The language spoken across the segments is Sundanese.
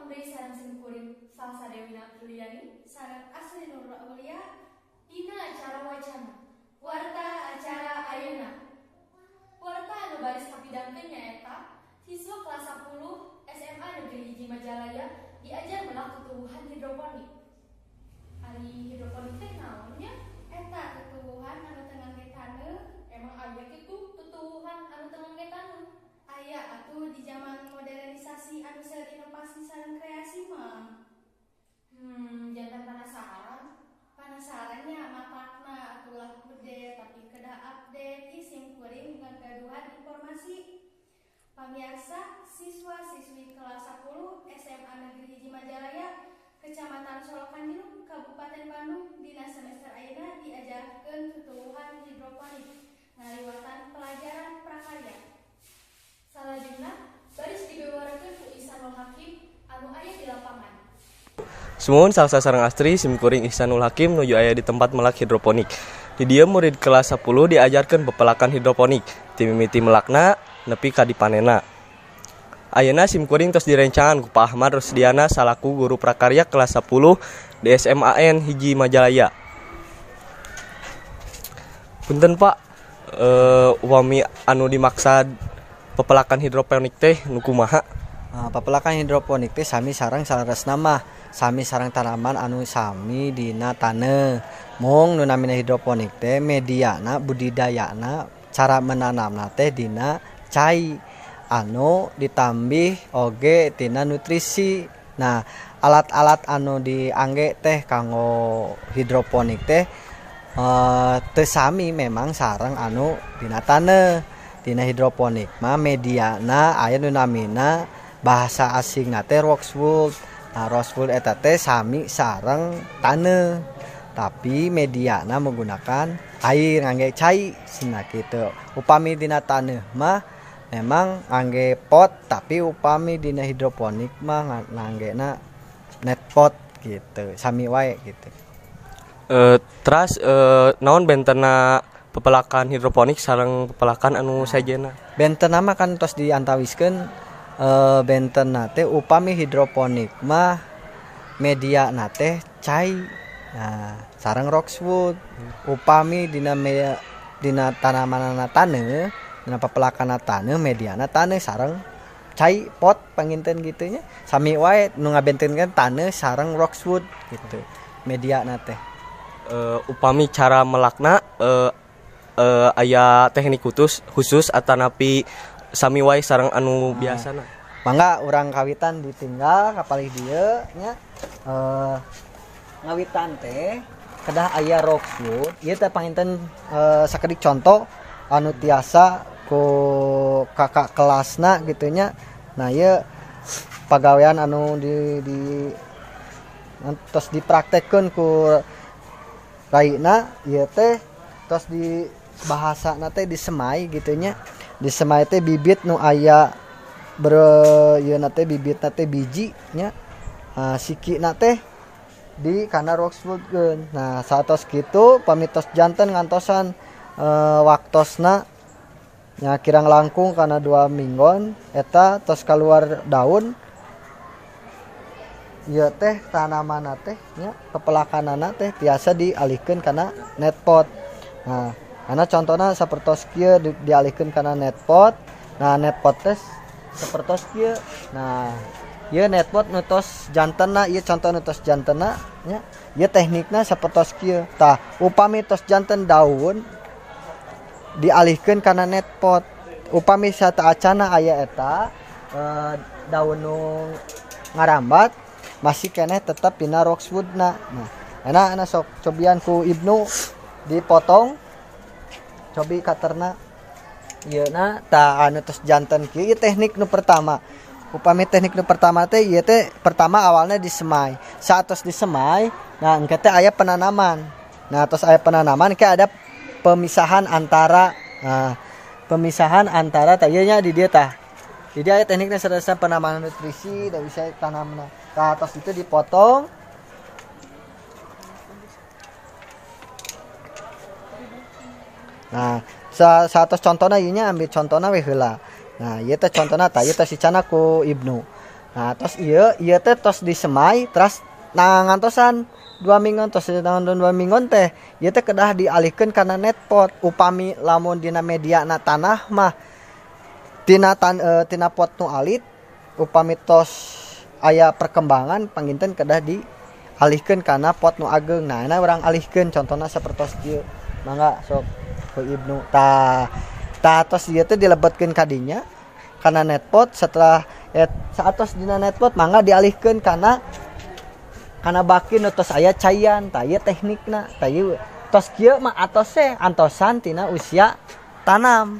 Dewi sareng simkuring Salsa Dewina Apriliani sareng Asri Nurul Aulia dina acara wacana warta acara ayeuna. Warta anu baris kapidangkeun nyaeta siswa kelas 10 SMA Negeri 1 Majalaya diajar melak tutuwuhan hidroponik. Ari hidroponik teh naon nya? Eta tutuwuhan anu teu ngangge taneuh. Emang aya kitu tutuwuhan anu teu ngangge taneuh? Aya atuh di zaman modernisasi anu seueur inovasi sareng kreasi mah. Janten penasaran. Penasarannya matakna atuh kude tapi kedah update ih simkuring ngagaduhan informasi. Pamiarsa, siswa-siswi kelas 10 SMA Negeri 1 Majalaya, Kecamatan Solokanjeruk, Kabupaten Bandung dina semester ayeuna diajarkeun tutuwuhan hidroponik ngaliwatan pelajaran prakarya. Salajengna baris dibewarekeun ku Ihsanul Hakim anu aya di lapangan. Sumuhun Salsa sareng Astri, simkuring Ihsanul Hakim nuju aya di tempat melak hidroponik. Di dieu murid kelas 10 diajarkeun pepelakan hidroponik, ti mimiti melakna nepi ka dipanenna. Ayeuna simkuring tos direncangan ku Pak Ahmad Rusdiana salaku guru prakarya kelas 10 di SMAN 1 Majalaya. Punten Pak, upami anu dimaksad pepelakan hidroponik teh nu kumaha? Pepelakan hidroponik teh sami sareng saleresna mah, sami sareng tanaman anu sami dina taneuh. Mung nu namina hidroponik teh mediana budidayana cara menanamna teh dina cai anu ditambih oge tina nutrisi. Nah, alat-alat anu diangge teh kanggo hidroponik teh teu sami memang sareng anu dina taneuh. Dina hidroponik mah mediana aya nu namina bahasa asingna teh rockwool. Nah, rockwool eta teh sami sareng taneuh, tapi mediana menggunakan air ngangge cai cenah kitu. Upami dina taneuh mah memang ngangge pot, tapi upami dina hidroponik mah nganggena net pot gitu, sami wae gitu. Teras naon bentena pepelakan hidroponik sareng pepelakan anu sejenna? Bentena mah kan tos diantawiskeun, bentena teh upami hidroponik mah mediana teh cai. Nah, sareng rockwool. Upami dina dina tanamanana taneuh, dina pepelakanna taneuh, mediana taneuh sareng cai pot panginten kitu nya. Sami wae nu ngabentenkeun taneuh sareng rockwool gitu mediana teh. Upami cara melakna aya teknik khusus atanapi sami wae sareng anu biasana? Mangga urang kawitan ditinggal ka palih dieu nya. Ngawitan teh kedah aya rockwool. Ieu teh panginten sakedik contoh anu tiasa ku kakak kelasna gitu nya. Nah, ieu pagawean anu di tos dipraktekkeun ku raina ieu teh tos di bahasana teh disemai gitu nya. Disemai teh bibit nu aya ieu na teh bibitna teh biji nya. Sikina teh di kana rockwool-keun. Nah, saatos kitu pami tos janten ngantosan waktosna nya kirang langkung kana 2 minggon eta tos kaluar daun. Ieu teh tanamanna teh nya pepelakanana teh tiasa dialihkeun kana net pot. Nah, karena contohna sapertos kieu dialihkeun kana net pot. Nah, net pot teh sapertos kieu. Nah, ieu net pot nu tos jantenna, ieu contoh nu tos jantenna nya. Ieu teknikna sapertos kieu. Tah, upami tos janten daun dialihkeun kana net pot. Upami sateuacanna aya eta daun nu ngarambat masih keneh tetep dina rockwoodna. Nah, enak sok cobian ku Ibnu dipotong cobi katerna ieu na tah anu tos janten kieu. Ieu teknik nu pertama. Upami teknik nu pertama teh ieu teh pertama awalnya disemai. Saatos disemai, nah engke teh aya penanaman. Nah, tos aya penanaman ke ada pemisahan antara, nah, pemisahan antara tah ieu nya di dieu tah. Jadi aya teknikna sarasa penanaman nutrisi da bisa tanamna. Tah atos itu dipotong. Nah, saatos contona ieu nya ambil contona we heula. Nah, ieu teh contona tah ieu teh sicana ku Ibnu. Nah, tos ieu ieu teh tos disemai terus nah ngantosan 2 minggon, tos ngantosan 2 minggon teh ieu teh kedah dialihkeun kana netpot. Upami lamun dina media na tanah mah tina pot nu alit, upami tos aya perkembangan panginten kedah dialihkeun kana pot nu ageng. Nah, ini urang alihkeun, contohna sapertos kieu. Mangga sok ku Ibnu. Tah, tah, tos ieu teh dilebetkeun kadinya kana netpot. Setelah saatos dina netpot, mangga dialihkeun kana kana baki nu tos aya caian. Tah, ieu teknikna. Tah, ieu tos kieu mah atos teh antosan tina usia tanam.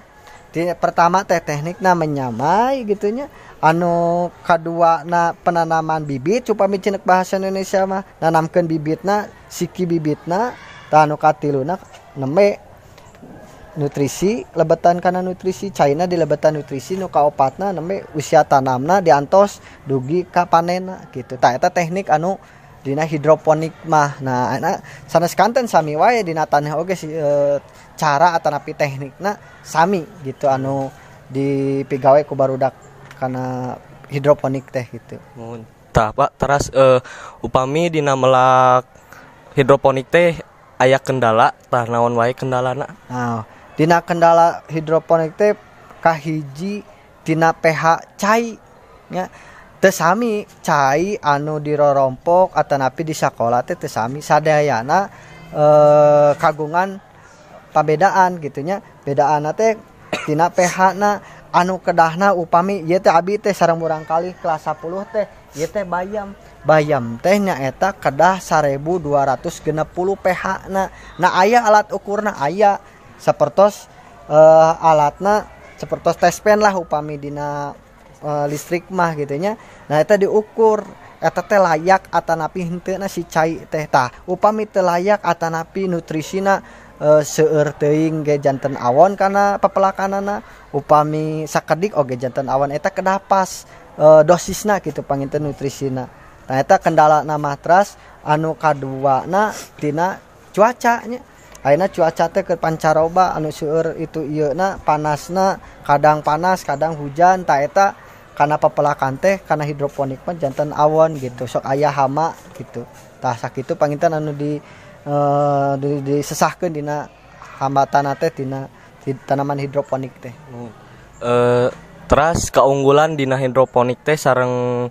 Di, pertama teh teknikna menyamai gitunya, anu kadua na penanaman bibit, upami cenek bahasa Indonesia mah nanamkeun bibitna, siki bibitna. Tah, anu katiluna nembe nutrisi, lebetan kana nutrisi, caina dilebetan nutrisi. Nu kaopatna nembe usia tanamna diantos dugi ka panenna gitu. Tah, eta teknik anu dina hidroponik mah. Nah, ana sanes kanten sami wae dina tanah oge si, cara atanapi teknikna sami gitu anu dipigawe ku barudak kana hidroponik teh gitu. Muhun. Tah, Pak, teras upami dina melak hidroponik teh aya kendala, tah naon wae kendalana? Nah, dina kendala hidroponik teh kahiji tina pH cai nya. Teu sami cai anu dirorompok atanapi di sakola teh teu sami sadayana, kagungan pabedaan gitu nya. Bedaanna teh tina pH na anu kedahna. Upami ieu teh abi teh sareng murangkalih kelas 10 teh, ieu teh bayam. Bayam teh nyaeta kedah 1260 pH na. Nah, aya alat ukurna, aya sapertos alatna sapertos test pen lah upami dina listrik mah gitu nya. Nah, eta diukur eta teh layak atanapi henteu na si cai teh. Tah, upami teu layak atanapi nutrisina seueur teuing ge janten awon kana pepelakanana, upami sakedik oge janten awon. Eta kedah pas dosisna gitu panginten nutrisina. Nah, eta kendala mah. Teras anu kaduana tina cuaca nya. Ayeuna cuaca teh keur pancaroba, anu seueur itu ieu na panasna, kadang panas kadang hujan. Tah, eta kana pepelakan teh kana hidroponik mah janten awon gitu, sok aya hama gitu. Tah, sakitu panginten anu disesahkeun dina hambatan teh tina di tanaman hidroponik teh. Teras keunggulan dina hidroponik teh sareng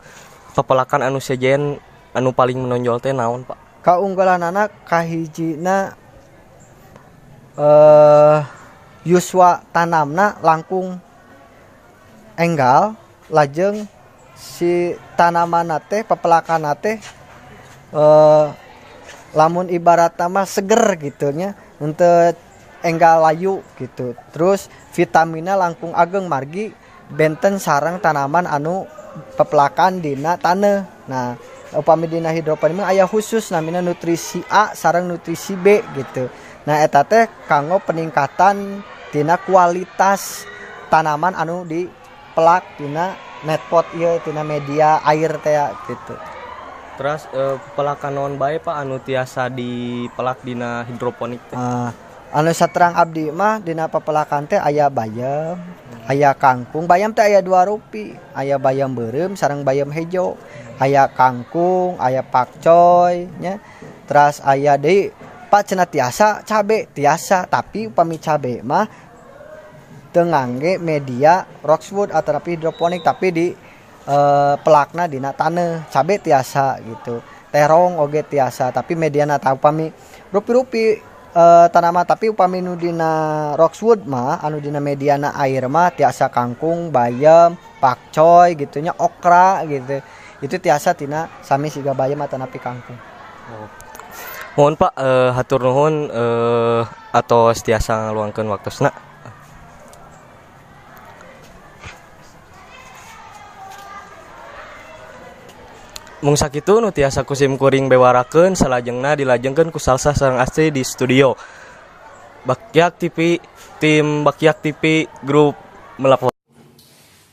pepelakan anu sejen anu paling menonjol teh naon, Pak? Kaunggulanana kahijina yuswa tanamna langkung enggal, lajeng si tanaman teh pepelakan teh lamun ibarat mah seger gitu nya, untuk enggal layu gitu. Terus vitamina langkung ageng margi benten sareng tanaman anu pepelakan dina taneuh. Nah, upami dina hidroponik mah aya khusus namina nutrisi A sareng nutrisi B gitu. Nah, eta teh kanggo peningkatan tina kualitas tanaman anu dipelak tina netpot ieu, tina media air teh gitu. Terus pepelakan naon bae, Pak, anu tiasa dipelak dina hidroponik teh? Anu saterang abdi mah dina pepelakan teh aya bayam, aya kangkung. Bayam teh aya dua rupi, aya bayam beureum sareng bayam hejo. Aya kangkung, aya pakcoy nya. Terus aya deui, Pak, cenah tiasa cabe, tiasa, tapi upami cabe mah teu ngangge media rockswood atau hidroponik, tapi di pelakna dina taneuh. Cabe tiasa gitu, terong oge tiasa, tapi mediana tah upami rupi-rupi tanaman. Tapi upami nu dina rockswood mah, anu dina mediana air mah tiasa kangkung, bayam, pakcoy gitunya, okra gitu. Itu tiasa tina sami siga bayam atanapi kangkung. Oh. Mohon Pak, hatur nuhun atos tiasa ngaluangkeun waktosna. Mung sakitu nu tiasa ku sim kuring bewarakeun, salajengna dilajengkeun ku Salsa sareng Astri di studio. Bakiak TV, tim Bakiak TV Group melapor.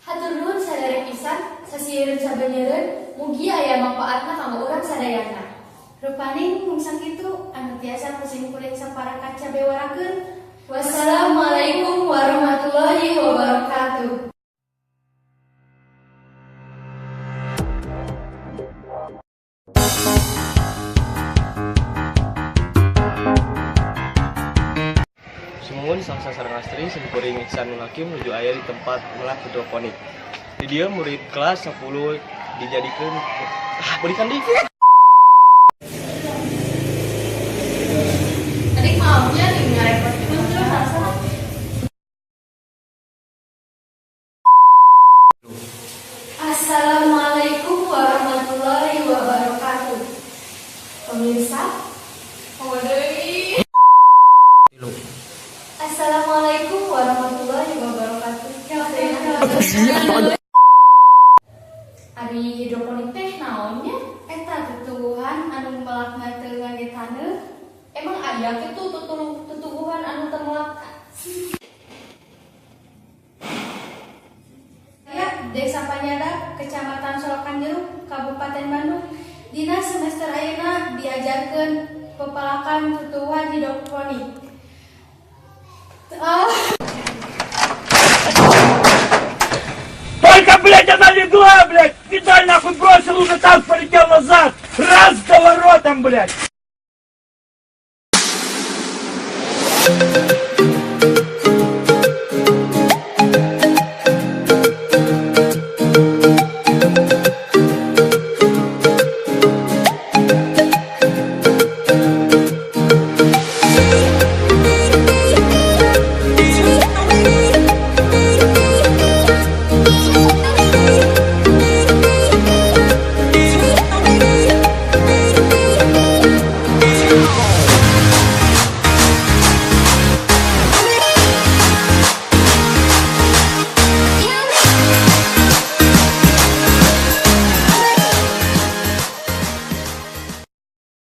Hatur nuhun saderek pisan sasieun sabenyeureun, mugi aya manfaatna kanggo urang sadayana. Rupaning mung sakitu anu tiasa ku sim kuring sapara kanca bewarakeun. Wassalamualaikum warahmatullahi wabarakatuh. Sumuhun salsa sareng Astri, simkuring Ihsanul Hakim nuju aya di tempat melak hidroponik. Di dieu murid kelas 10 dijadikeun, ah, berikan di Tadi maunya nih ngarepotkeun tuh salah. Assalamualaikum warahmatullahi wabarakatuh. Pemirsa, oh deui. Assalamualaikum warahmatullahi wabarakatuh. Ari hidroponik teh naonnya? Eta tutuwuhan anu melakna teu ngangge taneuh. Emang aya kitu tutuwuhan anu teu melak? Ya, Desa Panyada, Kecamatan Solokan Jeruk, Kabupaten Bandung. Dina semester ayeuna diajarkeun pepelakan tutuwuhan hidroponik. Ah. Только, блядь, она легла, блядь! Видаль нахуй бросил, уже танк полетел назад! Раз поворотом, блядь!